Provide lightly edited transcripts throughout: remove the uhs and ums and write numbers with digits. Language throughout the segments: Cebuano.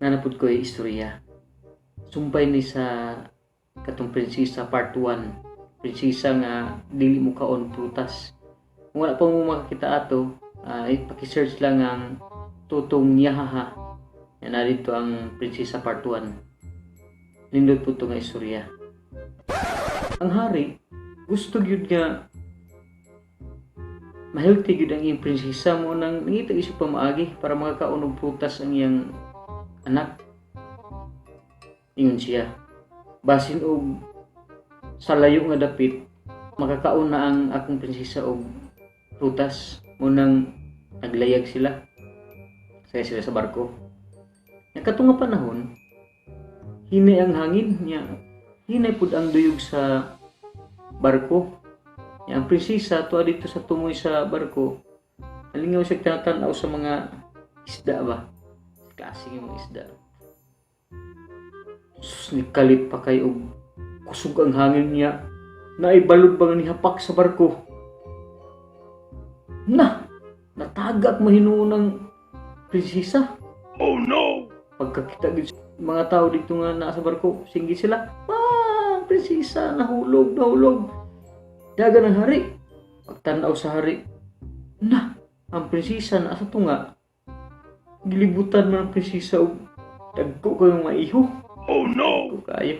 Naa na pud ko'y istorya. Sumpay ni sa katong prinsesa part 1. Prinsesa nga dili mo kaon prutas. Kung wala pa mo makakita ato, paki-search lang ang Tutong Yahaha. Yan na dito ang prinsesa part 1. Nindot pud to nga istorya. Ang hari, gusto gyud nga ma-healthy gyud ang iyang prinsesa, mao nang nangita gyud siya pamaagi para makakaon og prutas ang iyang anak. Ingon siya, "Basin og sa layo nga dapit, makakaon na ang akong prinsesa og prutas." Mao nang naglayag sila. Saya sila sa barko. Nya kato nga panahon, hinay ang hangin niya. Hinay pud ang duyog sa barko. Nya ang prinsesa tuwa dito sa tumoy sa barko. Nalingaw siya tinatanaw sa mga isda ba? Klase nga mga isda. Sus, nikalit pa kay og kusog ang hangin niya. Naibalod ba nga nihapak sa barko? Na! Natagak mahinuon ng prinsesa. Oh no! Pagkakita gid sa mga tao dito nga nasa barko, singgit sila, "Ah, prinsesa, nahulog, nahulog." Dagan ang hari. Pagtanaw sa hari, na, ang prinsesa naa sa tunga. Gilibutan man ang prinsesa og dagko kayong maiho. Oh no! Dagko kayo.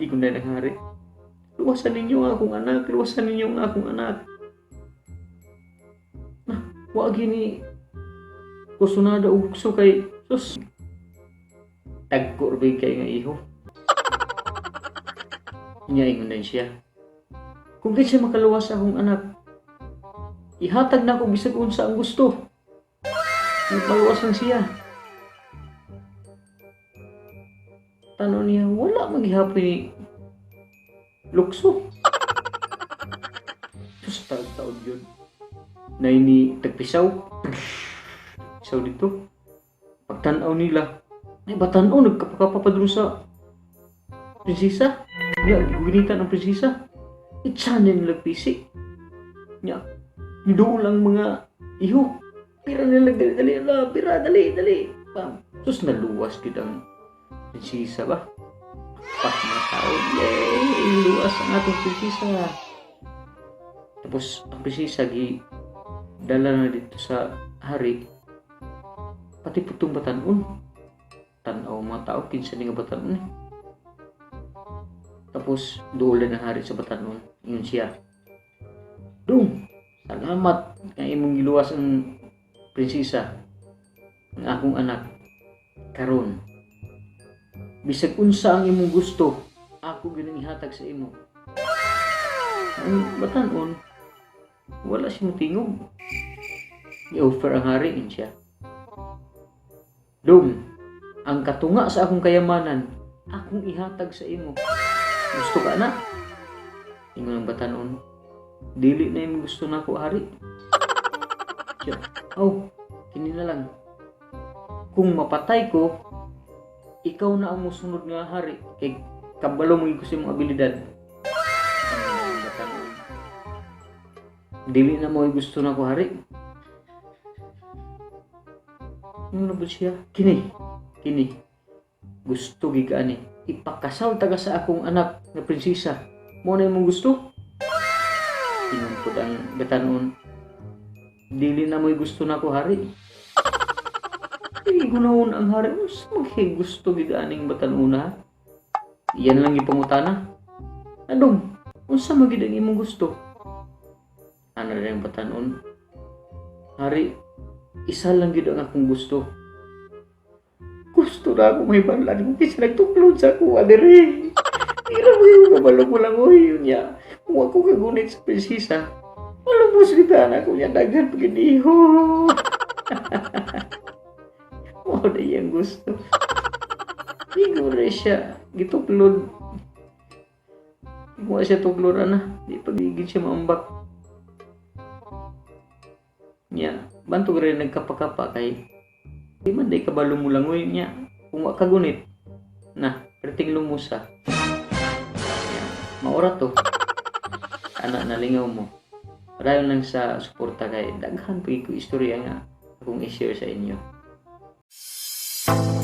Ingon na ng hari, "Luwasan ninyo ang akong anak, luwasan ninyo ang akong anak." Na, wa gini kusunada og lukso kay sus. Dagko ra kay nga iho. Nya ingon din siya, "Kung di siya makaluwas sa akong anak, ihatag na ako bisag unsa ang gusto. Maluwas lang siya." Tanong niya, wala maghihapon ni lukso. Sus, taon yun. Na ini tagpisaw. Pisaw dito. Pagtanaw nila, ay batanaw, nagkapakapa pa dun sa prinsesa. Nya, gugunitan ang prinsesa. Itsanin nila pisi. Nya, niduol ang mga iho. Pira nila, dali, dali, ala, pira, dali, dali. Pam. Sus, naluwas gid ang prinsesa ba? Pak mga tao, yay! Luwas ang atong prinsesa. Tapos, ang prinsesa, gi, dala na dito sa hari, pati putong batanon. Tanaw mga tao, kinsa ni nga batanon eh. Tapos, duol na ng hari sa batanon. Ingon siya, "Dong, salamat nga imong giluwas ang prinsesa, ang akong anak. Karon, bisag unsa ang imong gusto, ako gyud ang ihatag sa imo." Ang batanon, wala siya motingog. I-offer ang hari, ingon siya, "Dong, ang katunga sa akong kayamanan, akong ihatag sa imo. Gusto ka na?" Ingon ang batanon, "Dili na imong gusto nako, hari." Siya, "Oh, kini na lang. Kung mapatay ko, ikaw na ang musunod nga hari. Kay kabalo mo ko sa imong abilidad." Ingon ang batanon, "Dili na mo gusto nako, hari." Ingon na po siya, "Kini, kini, gusto gid ka ani. Ipakasal taga sa akong anak nga prinsesa. Mao na imong gusto?" Ingon pud ang batanon, "Dili na mo'y gusto nako, hari." Ay, gunahon ang hari. Unsa man gusto gid aning batanuna? Iyan lang gipangutana. "Adong, unsa man gid ang imong gusto?" Ana rin ang batanon, "Hari, isa lang gid ang akong gusto. Gusto na ako mahibalan kung kinsa nagtuklod sa ako diri. Tira mo yung kabalo ko lang, oy, yun niya. Kung ako kagunit sa prinsesa, malubos kita na ako niya daghan pag iho." Mao na iyang gusto. Siguro siya gituklod. Kung siya tuklod ana, di pagigid siya maambak. Nya, bantog rin nagkapakapa kay di man day kabalo mo langoy niya. Kung wa kagunit, na, perting lumusa. Nya, maura to. Ana, nalingaw mo. Padayon lang sa suporta kay daghan pa ko istorya nga akong i-share sa inyo. Bye.